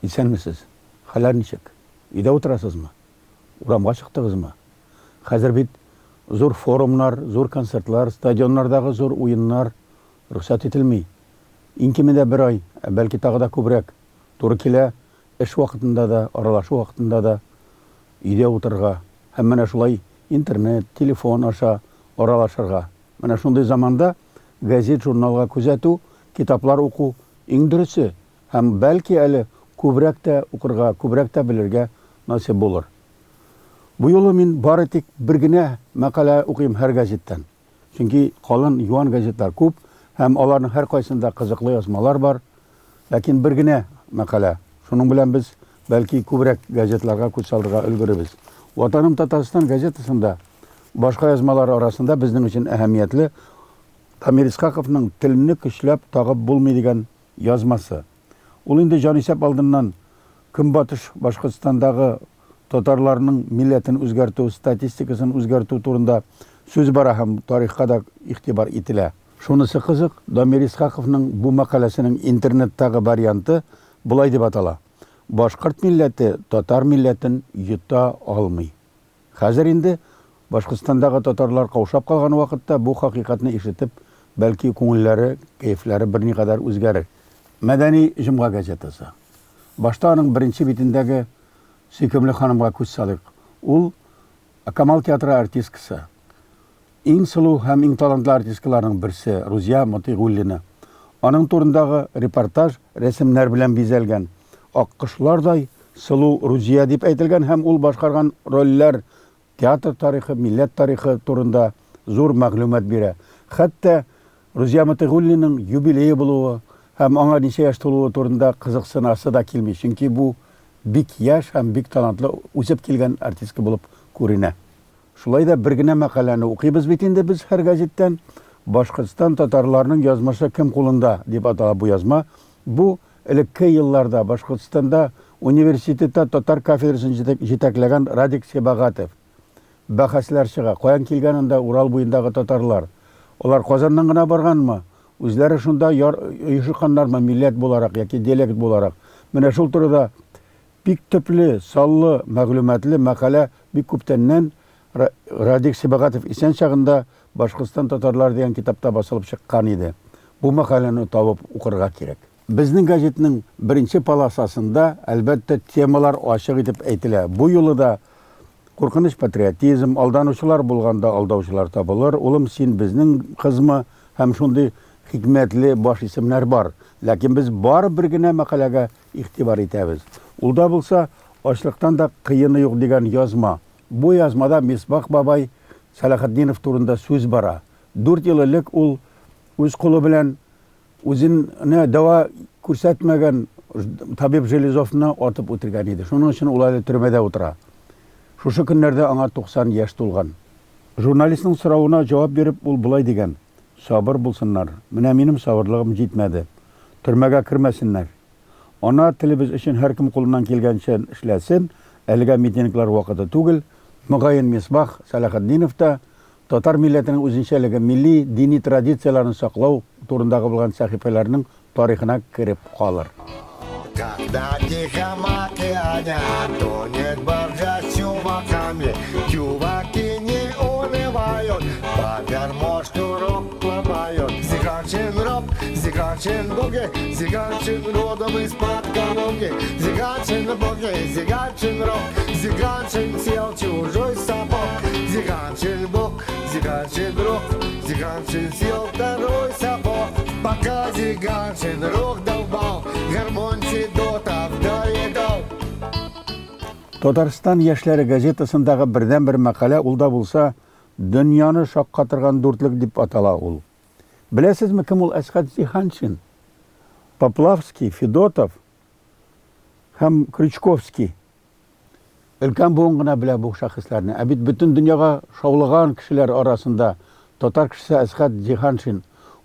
Исәнмесез. Хәлләр ничек? Өйдә утырасызмы? Урамга чыктыгызмы? Хәзер бит зур форумнар, зур концертлар, стадионнардагы зур уеннар рөхсәт ителми. Иң кимендә бер ай, ә бәлки тагы да күбрәк. Туры килә эш вакытында да, аралашу вакытында да өйдә утырырга һәм менә шулай интернет, телефон аша аралашырга. Менә шундый заманда гәзит-журналга күзәтү, китаплар уку иң дөресе һәм бәлки әле күбрәк тә укырга, күбрәк тә белергә насыйп булыр. Бу юлы мин бары тик бер генә мәкалә укыйм һәр гәзиттән. Чөнки калын, юан газетлар күп һәм аларның һәркайсында кызыклы язмалар бар. Ләкин бер генә мәкалә. Шуның белән без, бәлки, күбрәк газетларга күз салырга өлгерербез. Ватаным Татарстан газетасында башка язмалар арасында безнең өчен әһәмиятле Дамир Исхаковның Телне көчләп тагып булмый дигән язмасы. Ул инде җанисәп алдыннан Көнбатыш Башкортстандагы татарларның милләтен үзгәртү, статистикасын үзгәртү турында сүз бара һәм тарихка да игътибар ителә. Шунысы кызык, Дамир Исхаковның бу мәкаләсенең интернеттагы варианты болай дип атала, Башкорт милләте татар милләтен йота алмый. Хәзер инде, Башкортстандагы татарлар каушап калган вакытта бу хакыйкатьне ишетеп, бәлки, күңелләре, кәефләре берникадәр үзгәрер. Мәдәни җомга газетасы. Башта аның беренче битендәге сөйкемле ханымга күз салыйк. Ул, Камал театры артисткасы. Иң сылу һәм иң талантлы артисткаларның берсе, Рузия Мотыйгуллина. Аның турындагы репортаж рәсемнәр белән бизәлгән. Аккошлардай сылу Рузия дип әйтелгән һәм ул башкарган рольләр театр тарихы, милләт тарихы турында зур мәгълүмат бирә. Хәтта Рузия Мотыйгуллиның юбилее булуы һәм аңа ничә яшь тулуы турында кызыксынасы да килми, чөнки бу бик яшь һәм бик талантлы үсеп килгән артистка булып күренә. Шулай да бер генә мәкаләне укыйбыз бит инде без һәр гәзиттән. Башкортстан татарларының язмышы кем кулында? дип атала бу язма. Бу элекке елларда Башкортстанда университетта татар кафедрасын җитәкләгән Радик Сибагатов. Бәхәсләр чыга, каян килгән анда Урал буендагы татарлар? Алар Казаннан гына барганмы? Үзләре шунда оешканнармы милләт буларак яки диалект буларак? Менә шул турыда Бик төпле, саллы, мәгълүматлы мәкалә бик күптәннән Радик Сибагатов исән чагында Башкортстан татарлары дигән китапта басылып чыккан иде. Бу мәкаләне табып укырга кирәк. Безнең гәҗитнең беренче полосасында, әлбәттә, темалар ачык итеп әйтелә. Бу юлы да Куркыныч патриотизм, алданучылар булганда алдаучылар табылыр, улым, син безнең кызмы һәм шундый хикмәтле баш исемнәр бар. Ләкин без бары бер генә мәкаләгә игътибар итәбез. Ул да булса, Ачлыктан да кыены юк дигән язма. Бу язмада Мисбах бабай Сәлахетдинов турында сүз бара. Дүрт ел элек ул үз кулы белән Үзенә дәва күрсәтмәгән табиб Железовны атып үтергән иде. Шуның өчен ул әле төрмәдә утыра. Шушы көннәрдә аңа 90 яшь тулган. Журналистның соравына җавап биреп, ул болай дигән, Сабыр булсыннар. Менә минем сабырлыгым җитмәде. Төрмәгә кермәсеннәр. Ана телебез өчен һәркем кулыннан килгәнчә эшләсен, әлегә митинглар вакыты түгел. Мөгаен, Мисбах Сәләхетдинов та Татар милләтенең үзенчәлеге, милли, дини традицияләрен саклау турындагы булган сәхифәләрнең тарихына кереп калыр. Когда в Тихом океане тонет баржа с чуваками, Чуваки не унывают, по гармошку рок ломают. Зиганшин рок, Зиганшин буги, Зиганшин родом из-под Калуги. Зиганшин буги, Зиганшин рок, Зиганшин съел чужой сапог. Зиганшин бог, Зиганшин рок, Зиганшин съел второй сапог. Пока Зиганшин рог долбал, гармонь Федотов доедал. Татарстан яшьләре газетасындагы бердәнбер мәкалә ул да булса Дөньяны шаккатырган дүртлек дип атала ул. Беләсезме, кем ул Әсхәт Зиһаншин? Поплавский, Федотов һәм Крючковский. Өлкән буын гына белә бу шәхесләрне. Ә бит бөтен дөньяга шаулаган кешеләр арасында татар кешесе Әсхәт Җиһаншин.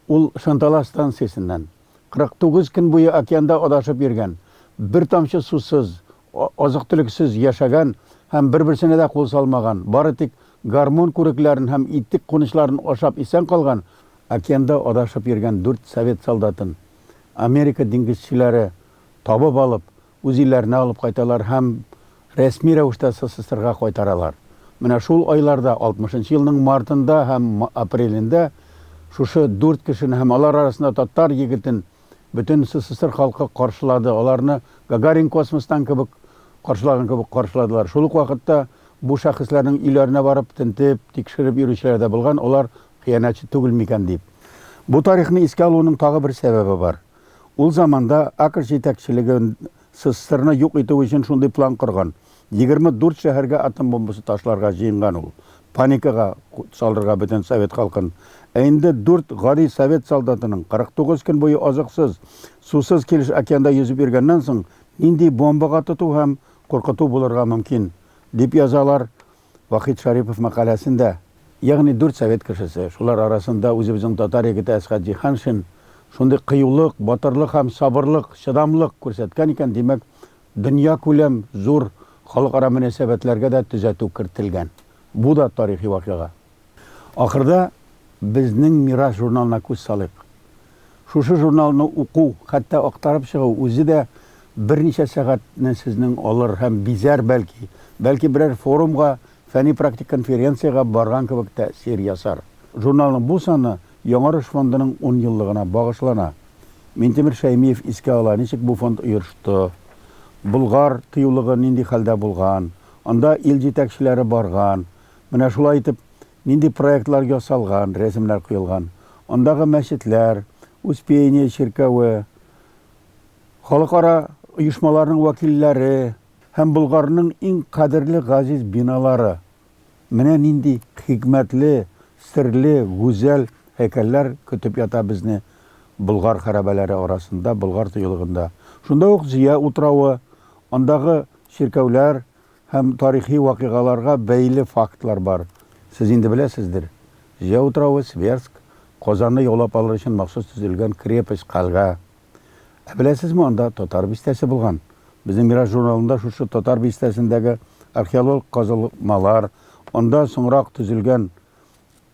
Ул Шантала станциясеннән. 49 көн буе океанда адашып йөргән, бер тамчы сусыз, азык-төлексез яшәгән һәм бер-берсенә дә кул салмаган, бары тик гармун күрекләрен һәм итек кунычларын ашап исән калган, океанда адашып йөргән дүрт совет солдатын Америка диңгезчеләре табып алып, үз илләренә алып кайталар һәм рәсми рәвештә СССРга кайтаралар. Менә шул айларда, 60 нчы елның мартында һәм апрелендә шушы дүрт кешене һәм алар арасында татар егетен бөтен СССР халкы каршылады. Аларны Гагарин космостан кебек каршылаган кебек каршыладылар. Шул ук вакытта бу шәхесләрнең өйләренә барып, тентеп, тикшереп йөрүчеләр дә булган, алар хыянәтче түгел микән дип. Бу тарихны искә алуның тагы бер сәбәбе бар. Ул заманда АКШ җитәкчелеге СССРны юк итү өчен шундый план корган, 24 шәһәргә атом бомбасы ташларга җыенган ул. Паникага салырга бөтен совет халкын. Ә инде дүрт гади совет солдатының 49 көн буе азыксыз, сусыз килеш океанда йөзеп йөргәннән соң нинди бомбага тоту һәм куркыту булырга мөмкин, дип язалар Вахит Шәрипов мәкаләсендә. Ягъни дүрт совет кешесе, шулар арасында үзебезнең татар егете Әсгать Җиһаншин шундый кыюлык, батырлык һәм сабырлык, чыдамлык күрсәткән икән, димәк, дөньякүләм зур халыкара мөнәсәбәтләргә дә төзәтү кертелгән. Бу да тарихи вакыйга. Ахырда Безнең мирас журналына күз салыйк. Шушы журналны уку, хәтта актарып чыгу үзе дә берничә сәгатьне сезнең алыр һәм бизәр, бәлки. Бәлки берәр форумга, фәнни-практик конференциягә барган кебек тәэсир ясар. Журналның бу саны Яңарыш фондының ун еллыгына багышлана. Минтимер Шәймиев искә ала, ничек бу фонд оешты, Болгар тыюлыгы нинди хәлдә булган, анда ил җитәкчеләре барган, менә шулай итеп нинди проектлар ясалган, рәсемнәр куелган. Андагы мәчетләр, Успение чиркәве, халыкара оешмаларның вәкилләре һәм Болгарның иң кадерле газиз биналары. Менә нинди хикмәтле, серле, гүзәл һәйкәлләр көтеп ята безне Болгар хәрабәләре арасында, Болгар тыюлыгында. Шунда ук Зөя утравы, андагы чиркәүләр һәм тарихи вакыйгаларга бәйле фактлар бар. Сез инде беләсездер, Зөя утравы, Сверск, Казанны яулап алыр өчен махсус төзелгән крепость, кальга. Ә беләсезме, анда татар бистәсе булган. Безнең Мирас журналында шушы татар бистәсендәге археологик казылмалар, анда соңрак төзелгән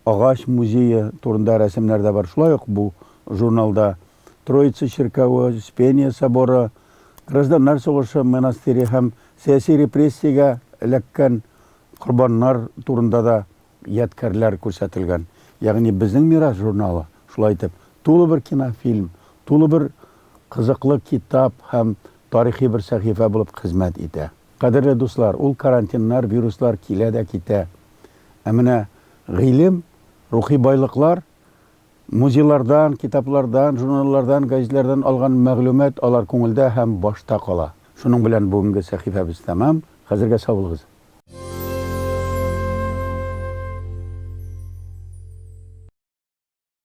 агач музее турында рәсемнәр дә бар. Шулай ук бу журналда Троица чиркәве, Успение соборы, Гражданнар сугышы монастыре һәм сәяси репрессиягә эләккән корбаннар турында да ядкәрләр күрсәтелгән. Ягъни Безнең мирас журналы, шулай итеп, тулы бер кинофильм, тулы бер кызыклы китап һәм тарихи бер сәхифә булып хезмәт итә. Кадерле дуслар, ул карантиннар, вируслар килә дә китә. Ә менә гыйлем, рухи байлыклар, музейлардан, китаплардан, журналлардан, гәзитләрдән алган мәгълүмат алар күңелдә һәм башта кала. Шуның белән бүгенге сәхифәбез тәмам. Хәзергә сау булыгыз.